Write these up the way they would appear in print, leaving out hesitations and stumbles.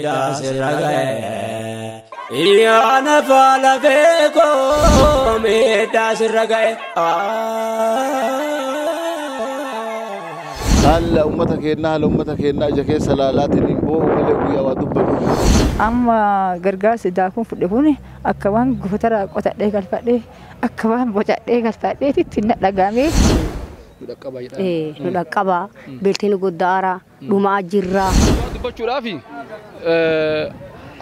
Miidhaa sirra ga'e. Yaa nafa lafee koo miidhaa sirra ga'e. Haala uummata keenyaa, haala uummata keenyaa ija keessa laalaatiin hin boo'u malee guyyaa waa dubbatu. Amma gargaarsi daakuun fudhe kun akka waan gofotara qotadhee galfadhee, akka waan bocadhee galfadheetitti na dhagahame. Nu dhaqqaba, beeltiin guddaara, dhumaa jirra. Dubbachuudhaaf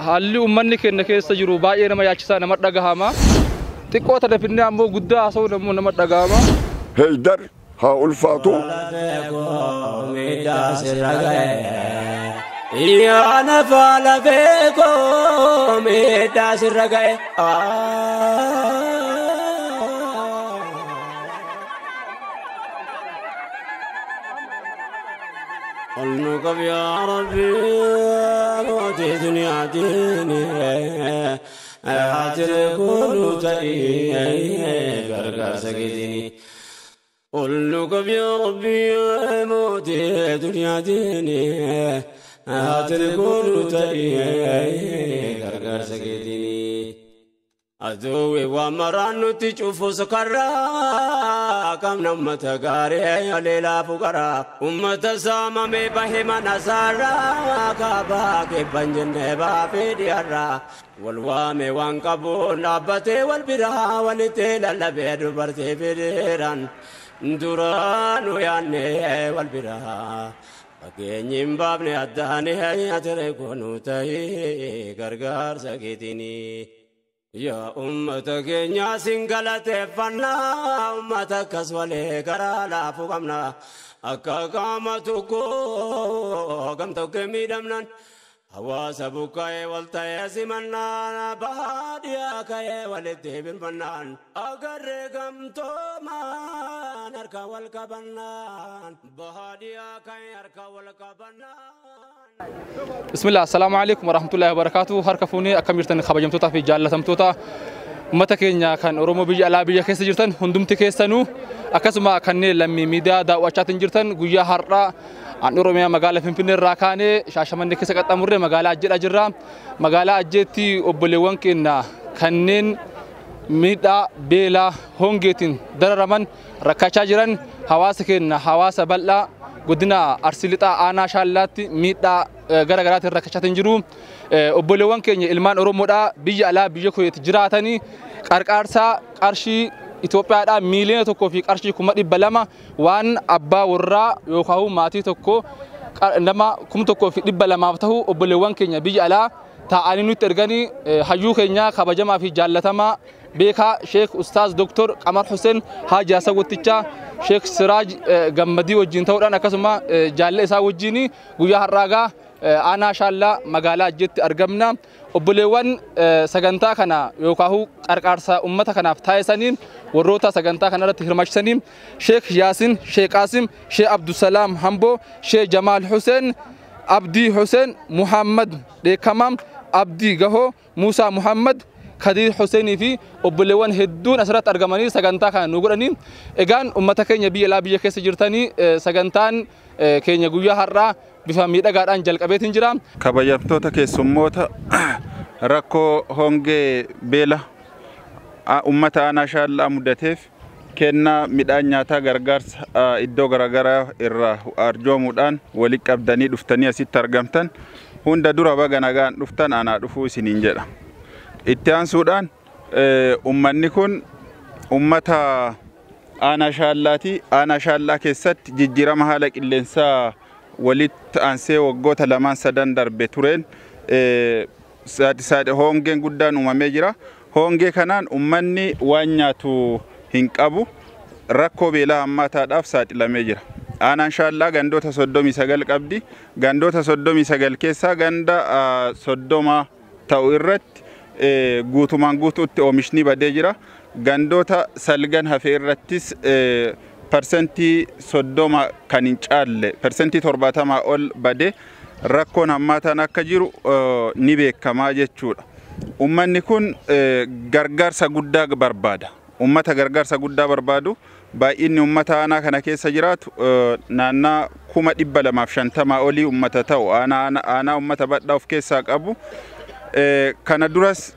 haalli uummanni keenya keessa jiru baay'ee nama yaachisaa, nama dhagahama. Xiqqoo tana finnee ammoo guddaa haasa'uun ammoo nama dhagahama. Heydar haa ulfaatu. Miidhaa sirra ga'e. Yaa nafa lafee koo miidhaa sirra ga'e. قلنك يا ربي موتي دنيا ديني أتركون تأي غرغر سكتني. قلنك يا ربي موتي دنيا ديني أتركون تأي غرغر سكتني. Aduwi wamaraan nuti cufu sukarraa qabna uummata gaarii leelaa fuqaraa uummata saamamee bahe mana saarraa kaabaa keebban jennee baafee dhiyaarraa wal waame waan qabuun dhaabbatee wal biraa walitti lallabee dubartii firiiraan duraa nu yaannee wal biraa. Fageenyi hin baafne addaanii ati koonu ta'ee gargaarsa keetinii. Yaa uummata keenya siin galateeffannaa, uummata akkas walee karaa laafu qabna. Akka qaama tokkoo gamtokkee miidhamnaan hawaasa buqqa'ee wal ta'ee simannaan baadiyyaa ka'ee walitti birmannaan agarree gamtoomaan harka wal qabannaan baadiyyaa ka'ee harka wal qabannaan. Bismillah, assalamu alaikum warahmatullahi wabarakatuh. Harka fuunee akkam jirtan kabajamtootaa fi jaallatamtoota uummata keenya kan Oromoo biyya alaa biyya keessa jirtan hundumti keessanuu, akkasuma kanneen lammii miidiyaa daawwachaatiin jirtan, guyyaa har'aa an Oromiyaa magaalaa Finfinnee irraa kaanee Shaashamannee keessa qaxxaamurree magaalaa Ajjeedha jirra. Magaalaa Ajjeetti obboleewwan keenya kanneen miidhaa beelaa hongeetiin dararaman rakkachaa jiran, hawaasa keenya hawaasa bal'aa godina Arsii Lixaa aanaa Shaallaatti miidhaa gara garaatiin rakkachaatiin jiru. Obboleewwan keenya ilmaan Oromoodhaa biyya alaa biyya Kuweet jiraatanii qarqaarsaa qarshii Itoophiyaadhaa 1,000,000 fi qarshii 200,000 waan abbaa warraa yookaan maatii tokko nama 1,200 ta'u obboleewwan keenya biyya alaa taa'anii nutti erganii, hayyuu keenya kabajamaa fi jaallatamaa beekaa Sheek Ustaaz Doktor Qamar Hussein Haaji Hassan Sheek Siraaj Gammadii wajjin ta'uudhaan akkasuma jaalle isaa wajjin guyyaa har'aagaa aanaa Shaallaa magaalaa Ajjeetti argamna. Obboleewwan sagantaa kana yookaan qarqaarsa uummata kanaaf taasisaniin warroota sagantaa kana irratti hirmaachisaniin Sheek Yaasin, Sheek Qaasim, Sheek Abdusalaam Hamboo, Sheek Jamaal Hussein, Abdii Hussein, Muhammad Dheekamaam, Abdii Gahoo, Muusaa Muhammad, Kadir Hussein fi obboleewwan hedduun asirratti argamanii sagantaa kana nu godhanii. Egaan uummata keenya biyya alaa biyya keessa jirtanii, sagantaan keenya guyyaa har'aa bifa miidhagaadhaan jalqabeetiin jira. Kabajamtoota keessummoota, rakkoo hongee beela uummata aanaa Shaallaa mudateef kennaa midhaan nyaataa gargaarsa iddoo garaagaraa irraa arjoomuudhaan walitti qabdanii dhuftanii asitti argamtan hunda dura baga nagaan dhuftan, anaa dhufuu isiniin jedha. Itti aansuudhaan uummanni kun uummata aanaa Shaallaati. Aanaa Shaallaa keessatti jijjiirama haala qilleensaa walitti aansee waggoota lamaan sadan darbe tureen hongeen guddaan uumamee jira. Hongee kanaan uummanni waan nyaatu hin qabu, rakkoo beelaa hammaataadhaaf saaxilamee jira. Aanaan Shaallaa gandoota 39 qabdi. Gandoota 39 keessaa ganda 30 ta'u irratti guutumaan guutuutti oomishni badee jira. Gandoota salgan hafe irrattis 30% kan hin caalle, 70% ol badee rakkoon hammaataan akka jiru ni beekamaa jechuudha. Uummanni kun gargaarsa guddaa barbaada. Uummata gargaarsa guddaa barbaadu. Baay'inni uummata aanaa kana keessa jiraatu naannaa 250,000 olii uummata ta'u aanaa uummata badhaa of keessaa qabu. Kana duras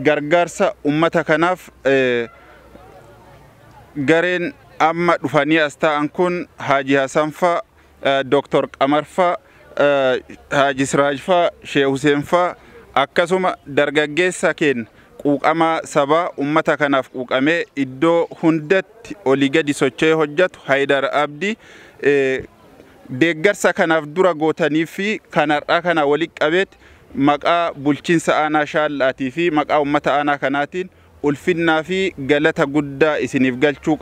gargaarsa uummata kanaaf gareen amma dhufanii as ta'an kun Haaji Hasan fa'a, Dooktor Qamar fa'a, Haaji Siraaj fa'a, Sheekh Huseen fa'a akkasuma dargaggeessa keenya quuqamaa sabaa uummata kanaaf quuqamee iddoo hundatti olii gadi socho'ee hojjetu Haayidar Abdii deeggarsa kanaaf dura gootanii fi kanarraa kana walitti qabeet maqaa bulchiinsa aanaa Shaallaatii fi maqaa uummata aanaa kanaatiin ulfinnaa fi galata guddaa isiniif galchuu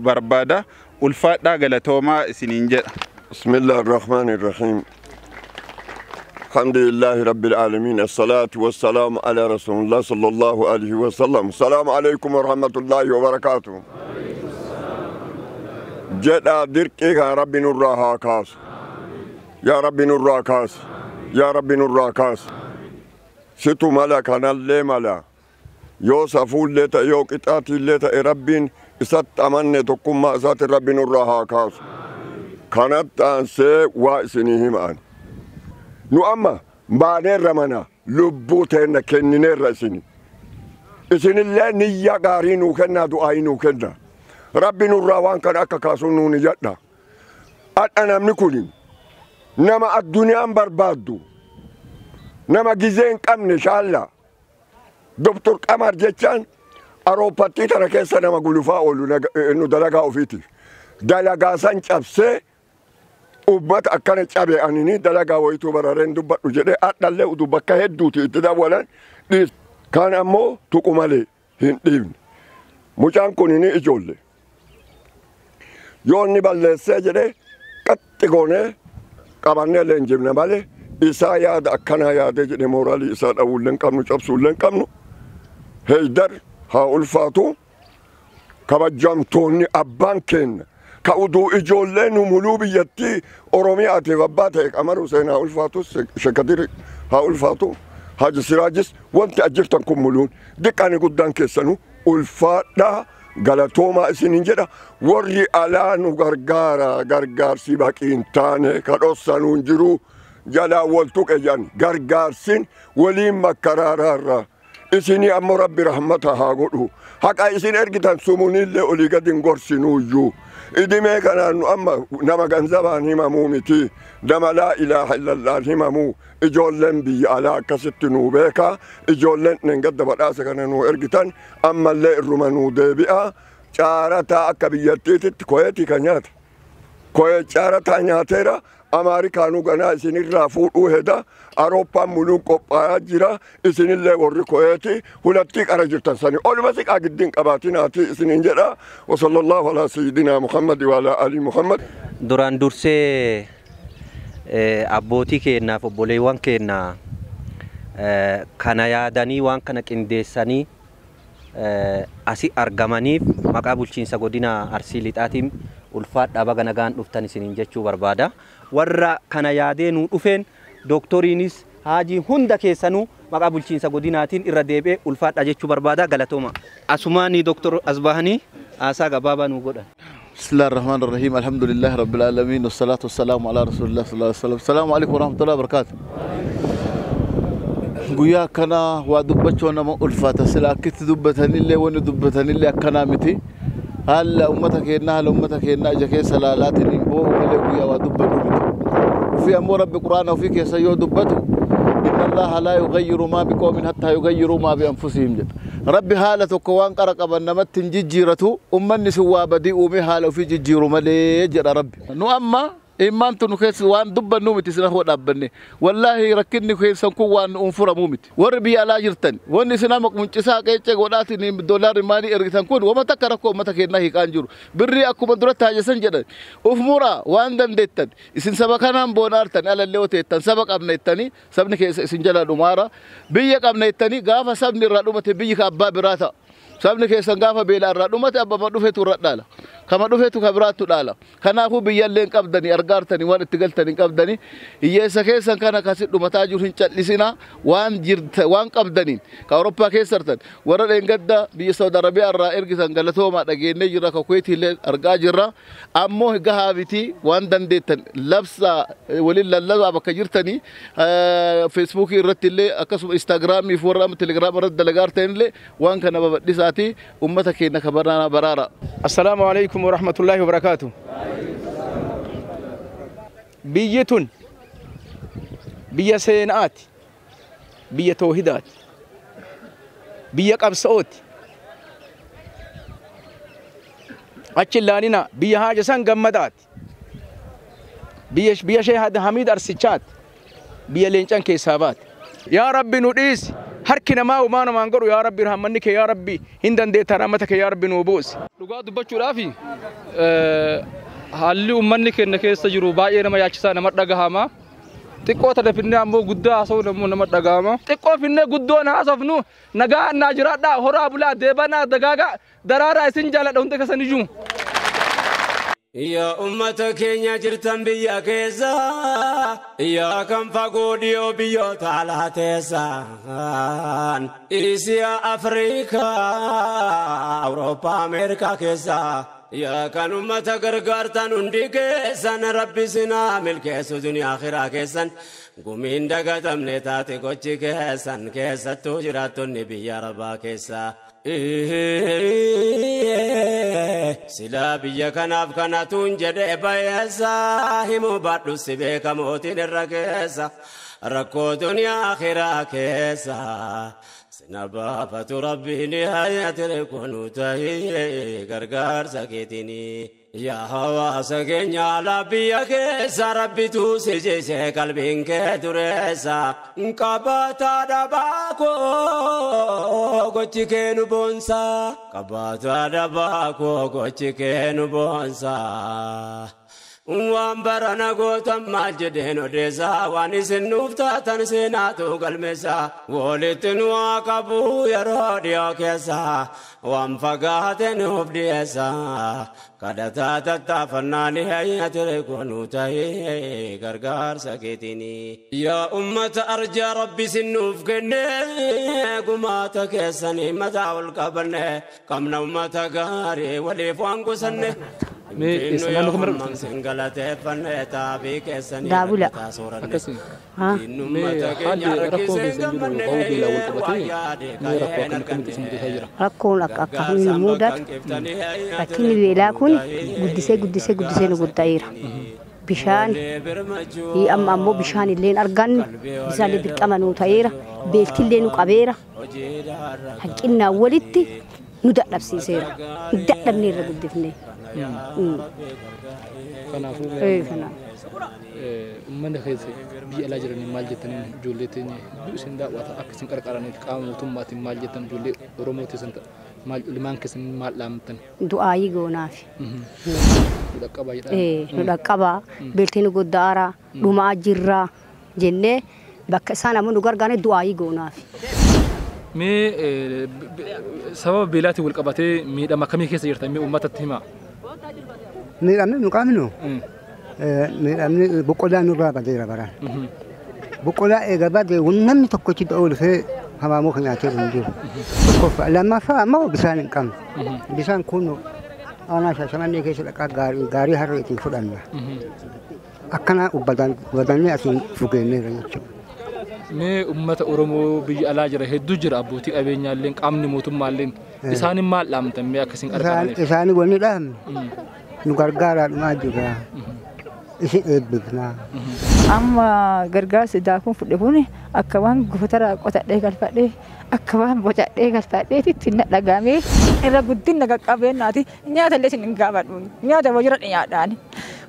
barbaada. Ulfaadhaa galatoomaa isiniin jedha. بسم الله الرحمن الرحيم. الحمد لله رب العالمين، الصلاة والسلام على رسول الله صلى الله عليه وسلم. السلام عليكم ورحمة الله وبركاته. جدا دركي يا رب نراها كاس، يا رب نراها كاس، يا رب نراها كاس. ستو ملك اللي ملا يوسف اللي تيوك اتاتي اللي تي ربين إسات أمني تقوم ما إسات رب نراها كاس. كانت أنسي واسنيهم أن nu amma baaneerra mana lubbuu teenna kennineerra isini. Isinillee niyya gaarii nuu kennaa, du'aayii nuu kenna. Rabbi nurraa waan kana akka kaasuun nuuni jedha. Hadha namni kun nama addunyaan barbaaddu, nama gizee hin qabne shaalla. Doktor Qamar jechaan Awurooppattii tana keessa nama gulufaa oolu nu dalagaa ofiiti. Dalagaa san cabsee ummata akkana cabe anini dalagaa wayituu barareen dubbadhu jedhee hadhallee utuu bakka hedduuti itti dawwalan dhiis. Kaan ammoo tuqu malee hin dhiibne. Mucaan kun ni ijoolle. Yoo inni balleessee jedhee qaxxi goonee qabannee leenjifne malee isaa yaada akkanaa yaadee jedhee mooraalii isaa dhawuullee hin qabnu, cabsuullee hin qabnu. Heydar haa ulfaatu. Kabajamtoonni abbaan keenya ka uduu ijoollee nu muluu biyyattii Oromiyaatiif abbaa ta'e Qamar Hussein haa ulfaatu, Shekadir haa ulfaatu, Haaji Siraajis wanti ajjirtan kun muluun diqqaani guddaan keessanuu ulfaadhaa galatoomaa isiniin jedha. Warri alaa nu gargaara, gargaarsi baqii hin taane ka dhossanuu hin jiru jalaa wal tuqe jedhan gargaarsin waliin makkaraaraarra. Isinii ammoo Rabbi rahmata haa godhu. Haqa isin ergitan sumuniillee olii gadi hin gorsinuuyyuu. Idimee kanaan nu amma nama ganzabaan himamuu miti. Nama laa ilaaha illallaan himamuu. Ijoolleen biyya alaa akkasitti nuu beeka. Ijoolleen gadda badhaasa kana nuu ergitan ammallee irruma nuu deebi'a. Caarataa akka biyyattiititti koyeetii kan nyaate. Koyee caarataa nyaateera. Ameerikaanuu ganaa isinirraa fuudhuu heda. Awurooppaan muluun qophaa'aa jira. Isinillee warri koyeeti hulattii qara jirtan sani. Oluma siqaa giddiin qabaatinaati isiniin jedha. Wa sallallahu alaa sayyidinaa Muhammad wa alaa ali Muhammad. Duraan dursee abbootii keenyaaf obboleewwan keenya kana yaadanii waan kana qindeessanii asii argamaniif maqaa bulchiinsa godina Arsii Lixaatiin ulfaadhaa baga nagaan dhuftan isiniin jechuu barbaada. Warra kana yaadee nuu dhufeen dooktoriinis haajii hunda keessanuu maqaa bulchiinsa godinaatiin irra deebi'ee ulfaadhaa jechuu barbaada. Galatooma. Asumaanii dooktor Asbahanii haasaa gabaabaa nuu godhan. بسم الله الرحمن الرحيم، الحمد لله رب العالمين، والصلاة والسلام على رسول الله صلى الله عليه وسلم. السلام عليكم ورحمة الله وبركاته. guyyaa akkanaa waa dubbachuu nama ulfaata. Sila akkitti dubbatanillee wanni dubbatanillee akkanaa miti. Haala uummata keenyaa, haala uummata keenyaa ija keessa laalaatiin hin boo'u malee guyyaa waa dubbannu miti. Ofii ammoo Rabbi Quraana ofii keessa yoo dubbatu inna Allaha laa yughayyiru maa biqawmin hattaa yughayyiru maa bianfusihim jedha. Rabbi haala tokko waan qara qaban namatti hin jijjiiratu, uummanni sun waa badii uume haala ofii jijjiiru malee jedha Rabbi. Nu amma imaantu nu keessa waan dubbannu miti sina hoo dhaabbanne. Wallaahi rakkinni keessan kun waan nu furamuu miti. Warri biyya alaa jirtan wanni isin amma muncisaa qeeccee godhaatiin doolaarri maalii ergitan kun wama takka rakkoo uummata keenyaa hiikaan jiru. Birrii akkuma duratti haajasan jedhan uf muraa waan dandeettan isin saba kanaan boonaartan alallee oteettan saba qabna jettanii sabni keessa isin jala dhumaara biyya qabna jettanii gaafa sabni irraa dhumate biyyi ka abbaa biraa ta'a. Sabni keessan gaafa beela irraa dhumate abbama dhufetu irra dhaala. Kama dhufetu ka biraattu dhaala. Kanaafuu biyyallee hin qabdanii argaartanii waan itti galtanii hin qabdanii hiyyeessa keessan kana kasi dhumataa jiru hin callisinaa waan jirta waan qabdaniin ka Awurooppaa keessa jirtan warra dheengadda biyya Saudi Arabiyaa irraa ergisan galatoomaa dhageennee jirra ka Kuweetii illee argaa jirra. Ammoo gahaa miti waan dandeettan labsaa waliin lallabaa bakka jirtanii Feesbuukii irratti illee akkasuma Instaagiraamii fi warra amma Telegiraam irratti dalagaa jirtan illee waan kana babal'isaati uummata keenya ka baraara. Assalaamu alaikum wa rahmatullahi wa barakaatu. Biyyi tun biyya seenaati, biyya toohidaati, biyya qabsa'ooti. Achi ilaalina biyya haaja san gammadaati. Biyya shee Hamiid Arsichaati, biyya leencan keessaa baate. Yaa Rabbi nu dhiisi. Harki namaa uumaa namaan godhu yaa Rabbi rahmanni kee yaa Rabbi hin dandeetta rahmata kee yaa Rabbi nuu buusi. Dhugaa dubbachuudhaafi haalli uummanni keenya keessa jiru baay'ee nama yaachisaa nama dhagahama. Xiqqoo tana finnee ammoo guddaa haasa'uun ammoo nama dhagahama. Xiqqoo finnee guddoon haasofnu nagaa annaa jiraadhaa horaa bulaa deebanaa dagaagaa daraaraa isin jaaladha hundi keessan iyyuu. Yaa uummata keenya jirtan biyya keessa, yaa kan fagoo dhiyoo biyyoota alaa teessan, Isiyaa, Afrikaa, Awurooppaa, Ameerikaa keessa, yaa kan uummata gargaartan hundi keessan Rabbi sinaa milkeessu duniyaa akhiraa keessan, gumiin dagatamne taate gochi keessan keessattuu jiraattonni biyya Arabaa keessa. Silaa biyya kanaaf kanatuun jedhee bayeessa himuu baadhu si beeka mootiin irra keessa rakkoo duniyaa akhiraa keessa sina baafatu rabbiin hayaatire kunu ta'ee gargaarsa keetiini. Yaa hawaasa keenya alaa biyya keessa rabbitu si jise qalbiin kee dureessa qabaataa dhabaa koo gochi kee nu boonsa qabaataa dhabaa koo gochi kee nu boonsa. Waan barana gootan maal jedheen odeessa waan isin nuuf taatan seenaatu galmeessa walitti nu haa qabu yeroo dhiyoo keessa waan fagaate nuuf dhiyeessa kadhataa tattaafannaa ni hayyatire kunuu ta'ee gargaarsa keetiini. Yaa uummata arjaa rabbi isin nuuf kenne gumaata keessanii mataa ol qabanne qabna uummata gaarii waliif waan kusanne. Daabula. Akkasii. Mee haalli rakkoo keessa jiru bahuu beelaa wal qabatee mee rakkoo akkamii akkamitti isin mudataa jira? Rakkoon akka akkamii nu mudatu rakkinni beelaa kun guddisee guddisee guddisee nu gudda'eera. Bishaan amma ammoo bishaan illee hin argannu bishaan illee dirqama nu ta'eera beeltillee nu qabeera hanqinnaan walitti nu dadhabsiiseera. Dadhabnee irra guddifne. Kanaafuu uummanni keessa biyya alaa jiraniin maal jettaniin ijoollee teenya hedduu isin daawwata akka isin qarqaraniif qaama mootummaatiin maal jettan ijoollee Oromoo teessan maal ilmaan keessan maal dhaamtan? Du'aayii goonaaf. Nu dhaqqabaa jedhaa. Nu dhaqqabaa beeltii nu goddaaraa dhumaa jirraa jennee bakka isaan ammoo nu gargaarne du'aayii goonaaf. Mee sababa beelaatiin wal qabatee miidhama akkamii keessa jirtan mee uummatatti himaa? Miidhamni nu qabnu miidhamni boqqollaa nurraa badeera baraan. Boqqollaa eega badee namni tokkochi da'oo dhufee hamaamoo kan nyaatee hin jiru. Tokkoffaa lammaffaa ammoo bishaan hin qabnu. Bishaan kun aanaa Shaashamannee keessa dhaqaa gaarii harree ittiin fudhanna. Akkana ubbadannee asiin fugeenneera jechuudha. Mee uummata Oromoo biyya alaa jira hedduu jira abbootii qabeenyaallee qaamni mootummaallee isaanin maal dhaamtan mee akkasiin qarqaraniif? Isaanii wanni dhaamne nu gargaaraa dhumaa jira. Isin eebbifnaa. Amma gargaarsi daakuun fudhe kun akka waan gootaraa qotadhee galfadhee akka waan bocadhee galfadhee itti na dhagaamee irra guddina qaqqabeennaati nyaata illee isin hin gaafadhu nyaata wajjira nyaadhaan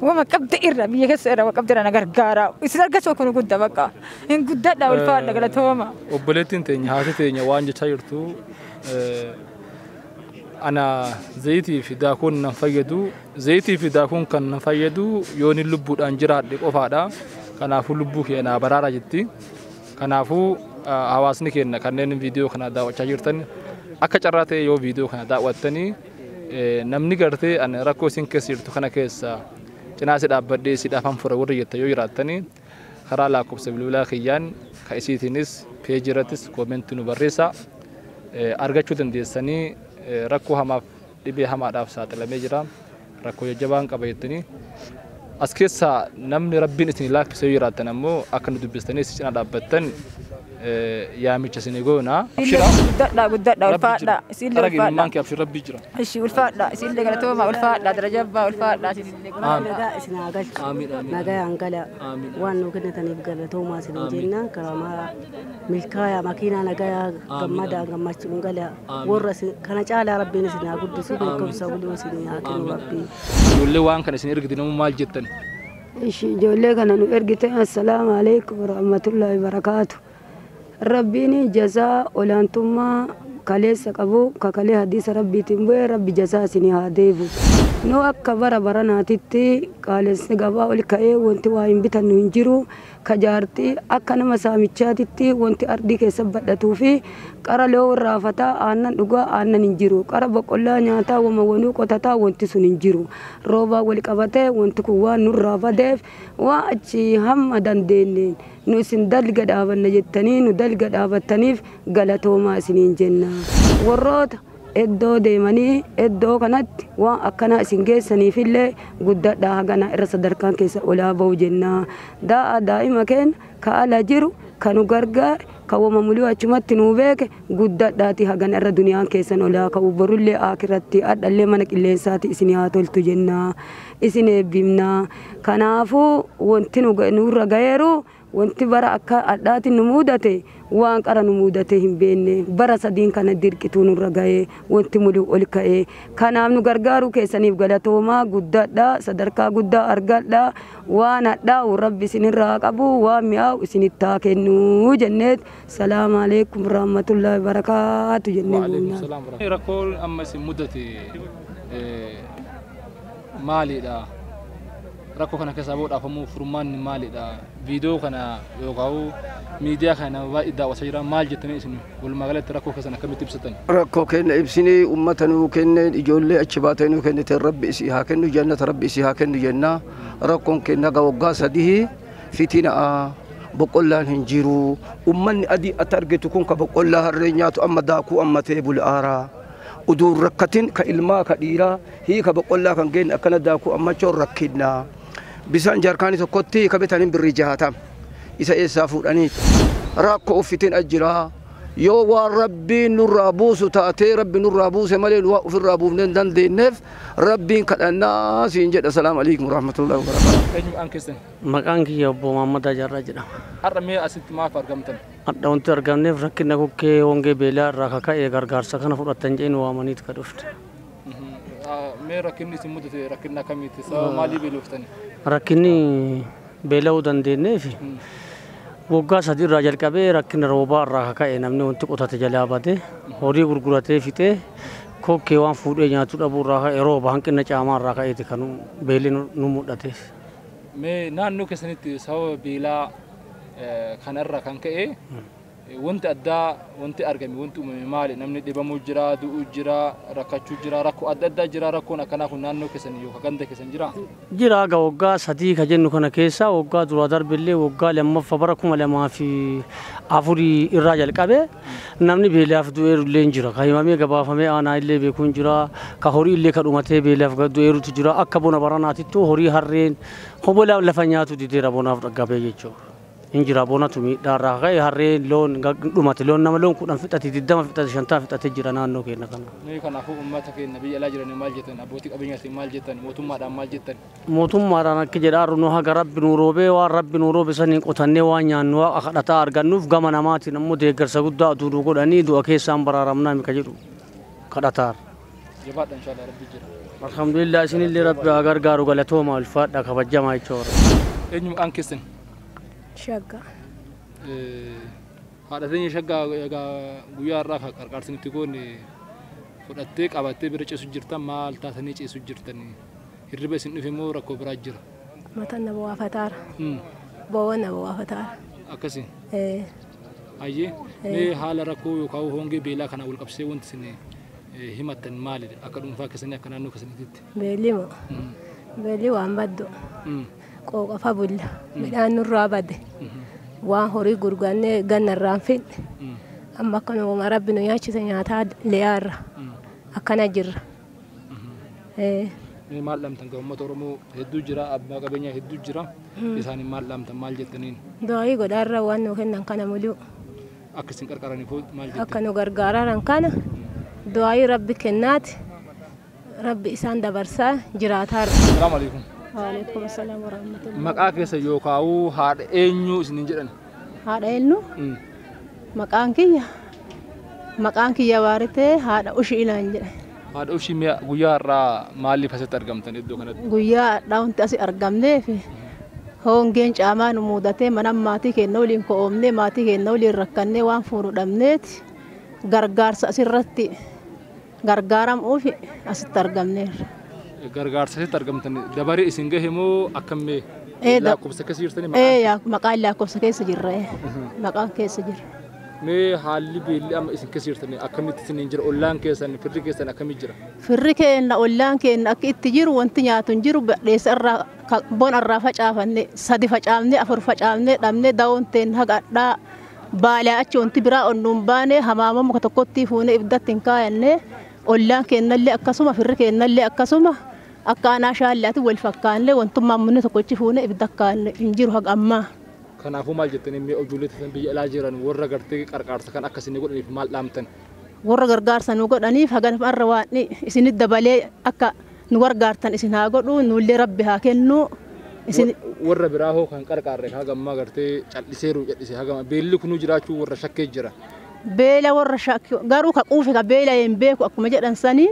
wama qabde irra biyya keessa irra qabde irra na gargaara isin argachuu kun guddaa bakka hin guddadha ulfaadha galatooma. Obboleettiin teenya haati teenya waan jechaa jirtu ana zayitii fi daakuun nan fayyadu zayitii fi daakuun kan nan fayyadu yoon lubbuudhaan jiraadhe qofaadha. Kanaafuu lubbuu kee naa baraara jetti. Kanaafuu hawaasni keenya kanneen viidiyoo kana daawwachaa jirtan Akka carraa ta'e yoo viidiyoo kana daawwattanii namni gartee ani rakkoo isin keessa jirtu kana keessa cinaa si dhaabbadhee si dhaafan fura warri jette yoo jiraattanii karaa lakkoofsa bilbilaa kiyyaan ka isiitiinis peejii irrattis koomentii nu barreessaa argachuu dandeessanii rakkoo hamaaf dhibee hamaadhaaf saaxilamee jira rakkoo jajjabaan qaba jettanii as keessaa namni rabbiin isin laaffisee yoo jiraattan ammoo akka nu dubbistanii si cinaa dhaabbattan yaamicha isin goona. Guddadhaa guddadhaa ulfaadhaa isinillee ulfaadhaa. Kee abshir rabbii jira. Ishi ulfaadhaa isinillee galatooma ulfaadhaa darajabbaa ulfaadhaa isinillee. Nagaa isin haa galchu. Nagaa hangala waan nu kennitaniif galatoomaa isin jenna karamaa milkaa'aa makiinaa nagaa gammadaa gammachuun gala warra kana caalaa rabbiin isin haa guddisu beekumsa buluu isin haa kennu rabbiin. Ijoollee waan kana isin ergite namuu maal jettan? Ishi ijoollee kana nu ergite assalaamu alaikum warahmatullahi wabarakaatu. Rabbiin jazaa olaantummaa kaleessa qabu kakalee hadiisa rabbiitiin bu'ee rabbi jazaa isinii haa deebu. Nu akka bara baranaatitti qaalessi gabaa ol ka'ee wanti waa hin bitannu hin jiru. Ka jaartii akka nama saamichaatitti wanti ardii keessa badhatuu fi qara loon raafataa aannan dhugaa aannan hin jiru. Qara boqqollaa nyaataa wama wanuu qotataa wanti sun hin jiru. Roobaa wal qabatee wanti kun waan nurraa badeef waa achi hamma dandeenyeen nu isin dalga dhaabanna jettanii nu dalga dhaabattaniif galatoomaa isiniin jenna. Warroota iddoo deemanii iddoo kanatti waan akkanaa isin geessaniifillee guddadhaa hagana irra sadarkaan keessa olaa ba'u jenna. Daa'a daa'ima keenya ka ala jiru ka nu gargaare ka wama muluu achumatti nuu beeke guddadhaati hagana irra duniyaan keessan olaa ka'u borullee akiratti adhallee mana qilleensaati isin haa toltu jenna. Isin eebbifna. Kanaafuu wanti nurra ga'eeru wanti bara akka adhaatiin nu mudate waan qara nu mudate hin beekne bara sadiin kana dirqituu nurra ga'ee wanti muluu ol ka'ee kanaaf nu gargaaruu keessaniif galatoomaa guddadhaa sadarkaa guddaa argadhaa waan hadhaa'u rabbi isinirraa qabu waan mi'aawu isinitti haa kennuu jenneet salaamu alaikum warahmatullahi wabarakaatu jennee buunna. Rakkoon amma isin mudate maalidha? Rakkoo kana keessaa bahuudhaaf ammoo furmaanni maalidha? Viidiyoo kana yookaan miidiyaa kana baay'ee daawwataa jira maal jettanii isin walumaa galatti rakkoo keessan akkamitti ibsatan? Rakkoo keenya ibsinee uummata nuu kenneen ijoollee achi baatee nuu kennite rabbi isii haa kennu jannata rabbi isii haa kennu jenna. Rakkoon keenya waggaa sadii fitina boqqollaan hin jiru. Uummanni adii ati argitu kun ka boqqollaa harree nyaatu amma daakuu amma ta'e bul'aaraa. Uduun rakkatin ka ilmaa ka dhiiraa hiika boqqollaa kan geenne akkana daakuu ammachoon rakkinna. Bisaan jaarkaanii tokkotti ka bitaniin birrii 60 isa eessaa fuudhanii rakkoo uffitiin ajjiraa yoo waan rabbiin nurraa buusu taatee rabbi nurraa buuse malee waa ofirraa buufnee hin dandeenyeef rabbiin kadhannaa siin jedha. Salaamu alaikum warahmatullahi wabarakaatu. Eenyu maqaan keessan? Maqaan kiyya obbo Mahammad Ajaarraa jedhama. Har'a mee asitti maaf argamtan? Hadha wanti argamneef rakkina kokkee hongee beelaa irraa kaka'ee gargaarsa kana fudhattan jedheen waamaniit ka dhufte. Mee rakkinni isin mudate rakkina akkamiiti? Sababa maalii beeloftani? Rakkinni beela'uu dandeenyeef waggaa sadii irraa jalqabee rakkina roobaa irraa kaka'e namni wanti qotate jalaa bade horii gurguratee fixee kokkee waan fuudhee nyaachuu dhabuu irraa ka'e rooba hanqina caamaa irraa ka'eeti kan beelli nu mudhateef. Mee naannoo keessanitti sababa beelaa kanarra kan ka'e wanti addaa wanti argame wanti uumame maali? Namni dhibamuu jira, du'uu jira, rakkachuu jira, rakkoo adda addaa jira. Rakkoon akkanaa kun naannoo keessan yookaan ganda keessan jira? Jira egaa waggaa sadii ka jennu kana keessa waggaa duraa darbillee waggaa lammaffaa bara 2004 irraa jalqabee namni beelaaf du'eeru illee hin jira. Ka himamee gabaafamee aanaa illee beekuu hin jira. Ka horii illee ka dhumatee beelaaf du'eerutu jira. Akka bona baranaatittuu horii harreen hobolaan lafa nyaatu dideera bonaaf dhaggabee jechuudha. Injira bonatu miidhaa ka'e harreen loon dhumate loon nama loon 10 fixate 20 fixate 50 fixate jira naannoo keenya kana. Nuyi kanaafuu uummata keenya biyya alaa jiran maal jettan abbootii qabeenyaatiin maal jettan mootummaadhaan maal jettan? Mootummaadhaan akka jedhaa nu haga rabbi nu roobee waan rabbi nu roobe saniin qotannee waan nyaannu waa kadhataa argannuuf gama namaatiin ammoo deeggarsa guddaa aduu nu godhanii du'a keessaan baraaramnaa mika jedhu kadhataar. Jabaadha inshallah rabbi jira. Alhamdulillah isinillee rabbi haa gargaaru galatooma ulfaadha kabajamaa jechuudha. Eenyu maqaan keessan? Shagga. Haadha teenya shaggaa egaa guyyaa har'aa kan qarqaarsi nuti goone fudhattee qabattee bira ciisu jirta maal taatanii ciisu jirtanii? Hirriba isin dhufe moo rakkoo biraa jira? Mataan nama waafataara. Bo'oon nama waafataara. Akkasii? Ee. Hayyee mee haala rakkoo yookaan hongee beelaa kana wal qabsee wanti isin himattan maalidha? Akka dhuunfaa keessanii akka naannoo keessaniitti. Beelli moo? Beelli waan baddu. Qooqafa bulla. Midhaan nurraa bade. Waan horii gurgurannee ganna irraan fidne. Amma akkanuma rabbi nu nyaachise nyaataa liyaarra. Akkana jirra. Mee maal dhaamtan gaa uummata Oromoo hedduu jira abbaa qabeenyaa hedduu jira isaaniin maal dhaamtan maal jettaniin? Du'aayii godhaarra waan nu kennan kana muluu. Akka isin qarqaraniif maal jettan? Akka nu gargaaran kana du'aayii rabbi kennaati. Rabbi isaan dabarsaa jiraataarra. Salaamu alaikum. Waalaikum salaam warahmatullahi. Maqaa keessa yookaan haadha eenyu isiniin jedhan? Haadha eenyu? Maqaan kiyya waaritee haadha ushii naan jedhe. Haadha ushii mi'a guyyaa har'aa maaliif asitti argamtan iddoo kanatti? Guyyaa har'aa wanti asi argamneef hongeen caamaa nu muudatee mana maatii keenya waliin ko'oomnee maatii keenya waliin rakkannee waan fuunu dhabneeti gargaarsa asirratti gargaaramuuf asitti argamneerra. Gargaarsa asitti argamtan dabaree isin gahe moo akkammee lakkoofsa keessa jirtanii maqaan? Maqaan lakkoofsa keessa jirra. Maqaan keessa jirra. Mee haalli beelli amma isin keessa jirtanii akkamitti isiniin jira ollaan keessan firri keessan akkamitti jira? Firri keenya ollaan keenya akka itti jiru wanti nyaatu hin jiru badheessa irraa bon irraa facaafanne 3 facaafne 4 facaafne dhabne dawoon teen haga adhaa baalaa achi wanti biraa onnuun baane hamaama muka tokkotti fuune ibdatti hin kaayanne ollaan keenyallee akkasuma firri keenyallee akkasuma akka aanaa shaallaatti wal fakkaanne wantummaan munni tokkochi fuune ibidda kaanne hin jiru haga ammaa. Kanaafuu maal jettanii mee ijoollee teessan biyya alaa jiran warra gartee qarqaarsa kan akkasii godhaniif maal dhaamtan? Warra gargaarsa nu godhaniif haga irra waan isinit dabalee akka nu gargaartan isin haa godhu nullee rabbi haa kennu. Isin warra biraa hoo kan qarqaarre haga ammaa gartee calliseeru callisee haga beelli kunuu jiraachuu warra shakkee jira. Beela warra shakkee garuu ka quufe ka beela hin beeku akkuma jedhan sanii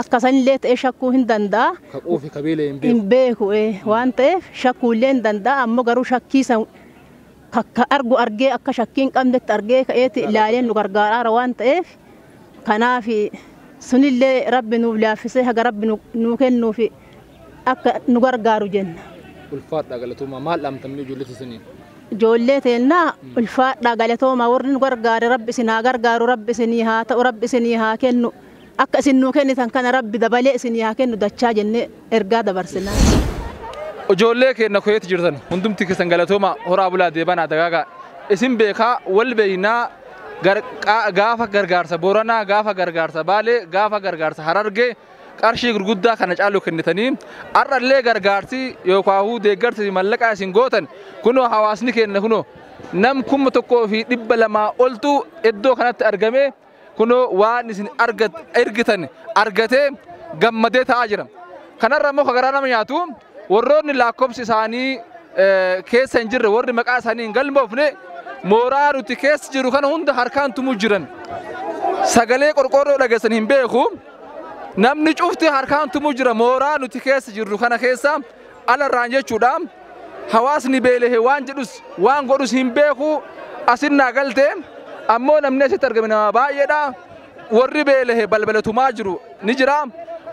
akkasanillee ta'ee shakkuu hin danda'a. Ka quufe ka beela hin beeku. Hin beeku waan ta'eef shakkuullee hin danda'a ammoo garuu shakkiisan kakka argu argee akka shakkii hin qabnetti argee ka'eeti ilaalee nu gargaaraara waan ta'eef kanaaf sunillee rabbi nuuf laaffisee haga rabbi nuu kennuuf akka nu gargaaru jenna. Ulfaadhaa galatoomaa maal dhaamtan ijoollee teessaniin? Ijoollee teennaa ulfaadhaa galatoomaa warri nu gargaare rabbi isin haa gargaaru rabbi isinii haa ta'u rabbi isinii haa kennu akka isin nuu kennitan kana rabbi dabalee isinii haa kennu dachaa jennee ergaa dabarsinaa. Ijoollee keenya koyeetti jirtan hundumti keessan galatoomaa horaa bulaa deebanaa dagaagaa isin beekaa wal beeynaa gaafa gargaarsa Booranaa gaafa gargaarsa Baalee gaafa gargaarsa Harargee qarshii gurguddaa kana caalu kennitanii har'allee gargaarsi yookaan deeggarsi mallaqaa isin gootan kunoo hawaasni keenya kunoo nam 1200 oltu iddoo kanatti argame kunoo waan isin ergitan argatee gammadee taa'aa jira. Kanarra immoo garaa nama nyaatu warroonni lakkoofsi isaanii keessa hin jirre warri maqaa isaanii hin galmoofne mooraa nuti keessa jiru kana hunda harkaan tumuu jiran. Sagalee qorqoorroo dhageessan hin beeku. Namni cufti harkaan tumuu jira mooraa nuti keessa jirru kana keessa alarraan jechuudha. Hawaasni beelahee waan jedhus waan godhus hin beeku asinnaa galte ammoo namni asitti argame nama baay'eedha. Warri beelahee balbala tumaa jiru ni jira.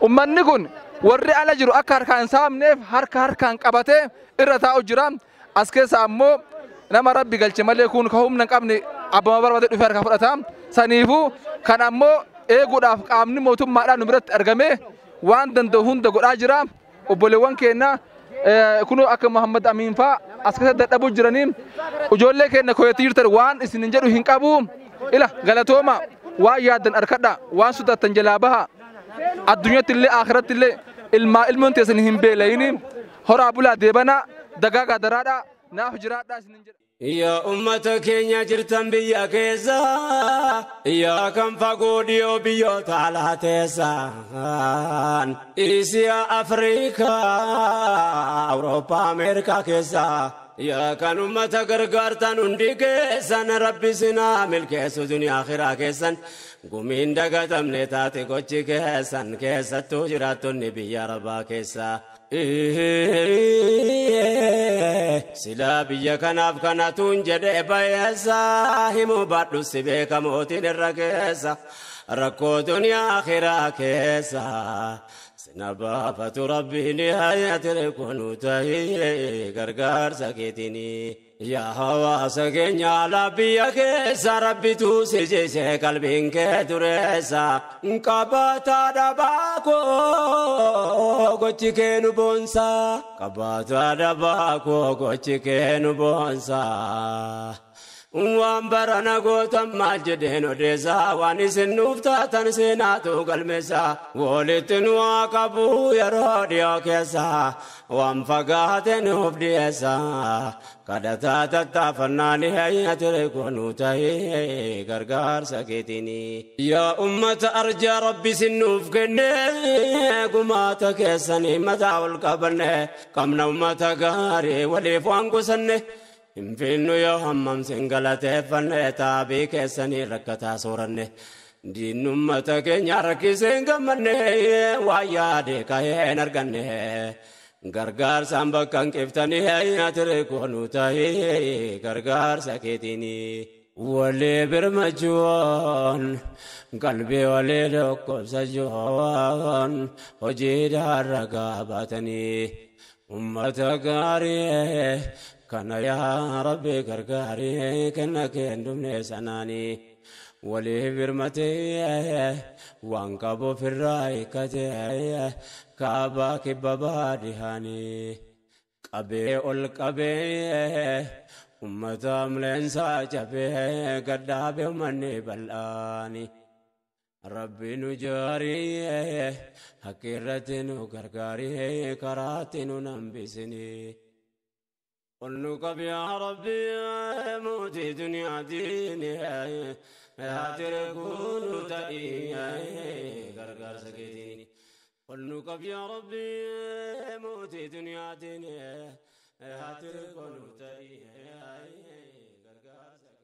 Uummanni kun warri ala jiru akka harkaan saamneef harka harkaan qabatee irra taa'u jira. As keessa ammoo nama rabbi galche malee kun ka humna hin qabne abbama barbaade dhufee harka fudhata. Saniifuu kan ammoo eeguudhaaf qaamni mootummaadhaan nu biratti argame waan danda'u hunda godhaa jira. Obboleewwan keenya kunoo akka Muhammad Amiin fa'aa as keessatti dadhabuu jiranii ijoollee keenya koyeetti jirtan waan isin hin jedhu hin qabu. Ila galatooma waan yaaddan harkadha waan sodaattan jalaa baha. Addunyaatti illee akhiratti illee ilmaa ilmoon teessan hin beelayini horaa bulaa deebanaa dagaagaa daraadhaa naaf jiraadhaa isin jedha. Yaa uummata keenya jirtan biyya keessa yaa kan fagoo dhiyoo biyyoota alaa teessan Isiyaa Afrikaa Awurooppaa Ameerikaa keessa yaa kan uummata gargaartan hundi keessan rabbi sinaa milkeessu duniyaa akhiraa keessan gumiin dagatamne taate gochi keessan keessattuu jiraattonni biyya arabaa keessa. Silaa biyya kanaaf kanatuun jedhee bayeessa himuu baadhu si beeka mootiin irra keessa rakkoo duniyaa akhiraa keessa sina baafatu rabbiin hayaatire kunu ta'ee gargaarsa keetiini. Yaa hawaasa keenya alaa biyya keessa rabbitu si jeesee qalbiin kee dureessa. Qabataa dhabaa koo gochi kee nu boonsa. Qabataa dhabaa koo gochi kee nu boonsa. Waan barana gootan maal jedheen odeessa waan isin nuuf taatan seenaatu galmeessa. Walitti nu haa qabu yeroo dhiyoo keessa waan fagaate nuuf dhiyeessa. Kadhataa tattaafannaan ture koonuu ta'ee gargaarsa keetiini. Yaa ummata arjaa rabbi isin nuuf kenne gumaata keessanii mataa ol qabanne qabna ummata gaarii waliif waan kusanne. Hinfinnu yoo hammam sin galateeffanne taabii keessanii rakkataa sooranne. Diinni ummata keenya rakkisee hin gammanne waa yaade ka'ee hin arganne. Gargaarsaan bakka hin qiftanii ture koonuu ta'ee gargaarsa keetiini. Walii birmachuun qalbii walii dhukkubsachuun hojiidhaan ragaa baatanii. Ummata gaarii kana yaa Rabbi gargaarii kenna kee hin dhumne sanaanii. Walii birmatee waan qabu ofirraa hiikkatee kaabaa kibba baadhihaanii. Qabee ol qabee ummata amleensaa cabee gaddaabee uummanni bal'aani. Rabbi nu jaarii hakki irratti nu gargaarii karaatti nu nambisinii. قل قب يا ربي موتي دنيا ديني هاتركون تأي غرغر سكتيني. قل قب يا ربي موتي دنيا ديني هاتركون تأي غرغر.